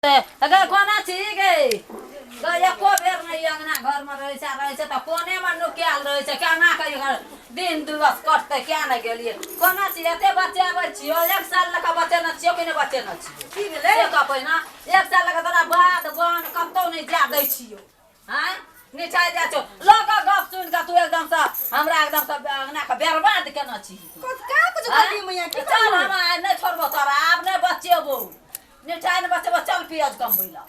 गै कोना छी गै? गै एको बेर नहि अङ्गना घरमे रहै छै, रहै छै तऽ कोनेमे नुकायल रहै छै। केना कऽ एकर दिन दिवस कटतै? किया नहि गेलियै? कोना छी? एते बचेबै छियौ, एक साल लऽ कऽ बचेने छियौ कि नहि बचेने छियौ? की भेलै? से कह पहिने। एक साल लऽ कऽ तोरा बाध बन कतौ नहि जाय दै छियौ। आँय, नीचा जाइ छौ लऽ कऽ गप सुनि कऽ तू एकदमसँ हमरा एकदमसँ अङ्गनाके बर्बाद केने छी। का कुछ करलियै मैया? की चल, हम आइ नहि छोड़बो तोरा, आब नहि बचेबौ। निठाइ नहि बचेबो। चल पियाज कमबै लए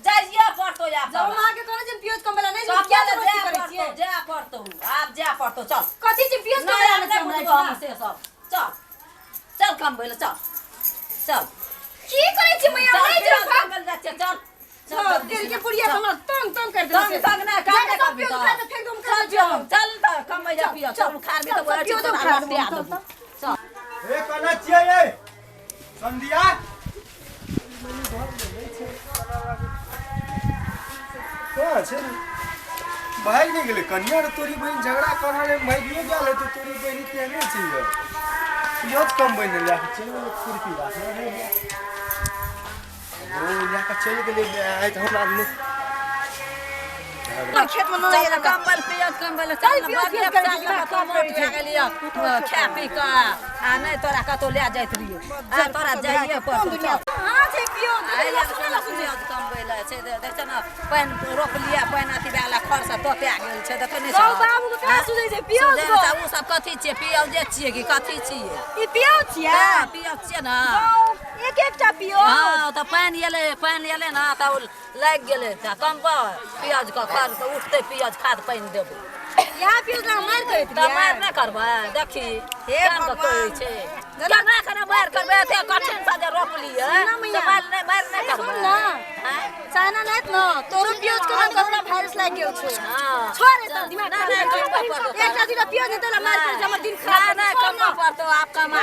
जाइए पड़तौ आब। जब हम अहाँके कहने छी पियाज कमबै लए नहि जेबै, किया जबरदस्ती करै छियै? जाय पड़तौ, आब जाय पड़तौ, चल। कथी छै पियाज कमबै लए? नहि हमरा बुझबो हम से सब। चल चल, कमबै लए चल चल। की करै छी मैया? चल नहि पियाज जेबै। कमबै लए जाइ छियै, चल चल। चल, तेल के पुड़िया हमरा तंग तंग कर देलक। तंग तंग नहि जाके काम सब करबी पियाज तऽ। उखाड़ के फेंक दम चल कर चल चल तऽ कमबै जा पियाज, चल उखाड़बी तऽ चल, ओएह पियाज तोरा उखाड़ लतिया देबो, देबो। चल। हे, कना छियै ये संध्या? कहाँ छै? भागि नहि गेलै कनिया रे? तोरी बहिन झगड़ा कर रहल है, भागियो गेल है तो। तोरी बहिन केहने छै ये? पियाज कम बनि लए कऽ चलि गेलै, खुरपी राखने रहि गेल। ओ लए कऽ चलि गेलै आइ तऽ हमरा नहि खेत में चल न कम्बल पियत कम्बल चल। चल, पियत, पियत करै छी, बड़ दिमाग मोट भए गेलियै खा पी कऽ, आ नहि तोरा कतौ लए जाइत रहियौ, आ तोरा जाइए पड़तौ, चल। हां छै पियो। आइ लग लहसुन प्याज कमबै लए छै। देखै छ ने, पानि रोपलियै, पानि अथी भए गेलै, खर सब तोपा गेल छै, देखै नहि गौ बाबू के कहाँ सुझै छै पियो? सुझै नहि छै। ओ सब कथी छियै? पियौजे छियै कि कथी छियै? ई पियो छियै? हँ, पियौज छियै ने। एक एकटा पियो। हँ, तऽ पानि एलै, पानि एलै ने तऽ ओ लागि गेलै। तऽ कमबै पियाज के खर तऽ उठतै पियाज, खाद पानि देबै। यहाँ पियो लग मारि करैत तऽ मारि नहि करबै? देखी हे केहन कऽ भगवान। कहै छै, केना केना मारि करबै? एते कठिन से जे रोपलियै सुन ना मैया। तऽ मारि नहि, मारि नहि सुन करबै? ना। आँय? चाइना नहीं न तोरो पियोज के ना कोरोना वायरस लागि गेल छौ। हँ। छोड़ एतऽ दिमाग नहि, नहि, कमबऽ पड़तौ। एकटा दूटा पियोज नहि देला मारि करै छै, हमर दिन खराब। नहि, नहि, छोड़ कमबऽ ना। पड़तौ आब, कमा।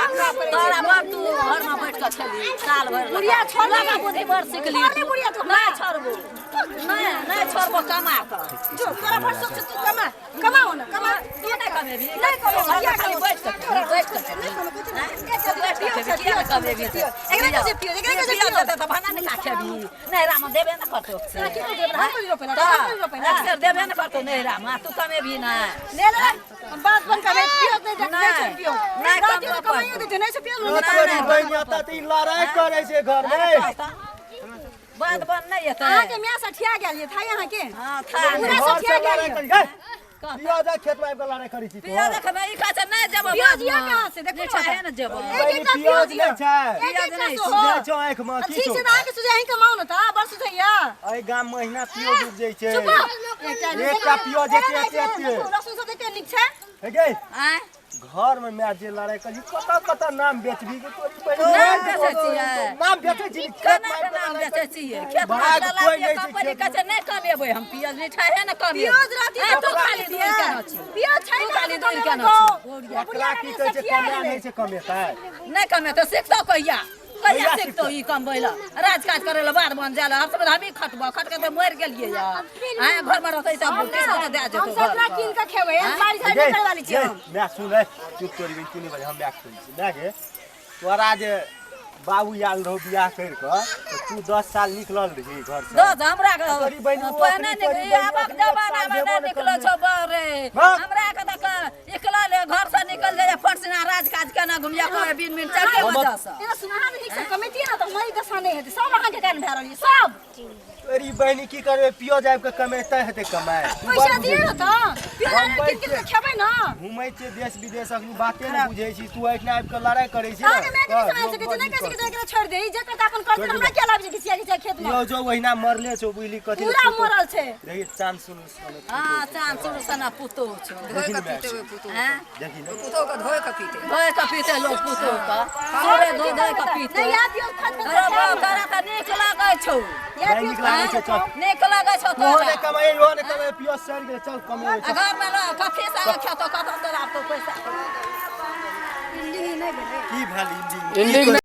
तोरा बड़ तू घरमे बैठ कऽ खेली साल भरि। बुढ़िया छोड़ लगा बुद्धि बड़ सिखली। छोड़ रे बुढ़िया तू। नहि छोड़बो, नहि, नहि छोड़बो कमा कऽ। जो तोरा पर सोच, तू कमा, कमाओ ना, कमा। तू नहि कमेबी? नहि कमेबो, घरमे किया खाली कमेबो? बैठ कऽ खेबही, बैठ कऽ खेबही। नहि कमेबो, आँय? एकटा तू बैठ कऽ पियोज खेबही, किया नहि कमेबी? एकरा कैसे पियोज, एकरा कैसे पियोज पियोज? देतै तऽ भाना नहि खा खेबही? नैहरामे देबे ने करतौ। तोरा की कहै छै? हम कथी रोपेला? हम कथी रोपेला? अक्सर देबे ने करतौ नैहरामे, आ तू कमेबही नहि? ले ले, हम बात बन कर पियोज नहीं देख, नहीं छै पियोज। नहि राति कमबऽ में कमाइयो पड़तौ। देते नहीं छै पियोज नहीं। तोरी बहिन एतऽ तऽ ई लड़ाइ करै छै घरमे। बात बन नहि एतै। अहाँके माय सठिया गेल ये थाई अहाँके। हँ, था पूरा घर से सठिया गेल लड़ाइ ये। करी गै, पियाज खेत में आबि कऽ लड़ाइ करै छी तू? पियाज देखबै, ई कहै छै नहि जेबो। पियाज ये कहाँ से देखो। निठाहे ने जेबो। एक एकटा पियाज पियाज नहि छै। एक पियाज एकटा नहि सोहो। सुझै छौ आँखिमे की ठीक छौ? छै तऽ अहाँके सुझै, अहीं कमाउ ने तऽ बड़ सुझैया। एहि गाम मे अहिना पियोज उपजै छै। चुप, एकटा एकटा पियोज एते एते एते। लहसुन सब एते नीक छै। हे गै, आँय? घर में माय जे लड़ाइ करी, कतऽ कतऽ नाम बेचबी के तोरी बहिन? नाम बेचै छियै? नाम बेचै छी खेत केना में के आबि कऽ नाम लड़ाइ बेचै छियै? खेत भाग कोइ नहि छै कंपनी खेतमे। कहै छै नहि कमेबै हम पियाज, निठाहे ने कमेबै। पियोज रहती आँय, तऽ तू खाली दूर केना छी? पियोज छै तू ने खाली तऽ दूर केना कमेबै। छी? एकरा की कहै छै, कमाय नहि छै, कमेतै नहि कमेतौ? सिखतौ कहिया? कहिया कहिया सिखतौ ई कमबै लए, राजकाज करै लए, बाध बन जाय लए? हम सब हमही खटबो खट के तऽ मरि गेलियै या। आँय, घरमे रहतै तब किछु नहि दए हम जेतौ सब घर ना कीन के खेबै, हम बाड़ी झाड़ी गे, नहि करै वाली छियै गे, हम। माय सुन रे, चुप तोरी बहिन, तू नहि बाज, हम माय के कहै छी। माय गे, तोरा जे बाबू आयल रहो बियाह करि कऽ तऽ तू 10 साल निकलल रही घर से? दस हमरा के तोरी बहिन ओ पहिने अखनी तोरी निकल बहिन आबक अखनी एक जमाना साल मे भेबो नहि नहि निकलो करलै। छौ रे। हाँ। हमरा के तऽ निकलल घर से निकल जाय फट सिना, राज काज केना घुमिया कऽ बिन बिन चलिए वजह से। एना सुन, अहाँ नीक से कमैतियै ने तऽ हमर ई दशा नहि हेतै। सब अहाँके कारण भए रहल यऽ सब। तोरी बहिन की करबै, पियोज आबि कऽ कमेतै, हेतै कमाइ? तू बड़ पैसा बुझै दिअ ने छी। तऽ पियोज बम्बई कीन कीन छै। के खेबै ने। घूमै छियै देश विदेश, अखनी बाते नहि बुझै छी। तू एहिठिना आबि कऽ लड़ाइ करै छी। अहाँके माय के नहि समझ सकै छै, नहि कहि सकै छै, एकरा छोड़ि दे। ई जे करतै अपन करतै, हमरा किया लाबै छै घिचिया घिचिया खेतमे? पियोजो ओहिना मरले छौ, बुझली कथी? पूरा मरल छै। देखी, चाँद सुन। हाँ, चाँद सुन सना पुतोह छौ। धोए कऽ पीते ओहि पुतोह। आँय? देखी ने। पुतोह के धोए कऽ पीते। धोए कऽ पीते लोक पुतोह के, सूरे धो धो कऽ पीते। नहि, इएह पियोज खत खत। अरे बाप, तोरा तऽ नीक लगै छौ। इएह नहि पियोज नीक लागै छै, चल। नीक लगै छौ तोहो तोरा। नहि कमाइ, इहो नहि कमाइ, पियोज सड़ि गेलै, चल कमेबै। आ घरमे लऽ कथी से खेतौ? कतौ तोरा आब तो पैसा इंडिंग नहि भेलै। की भेल इंडिंग? इंडिंग।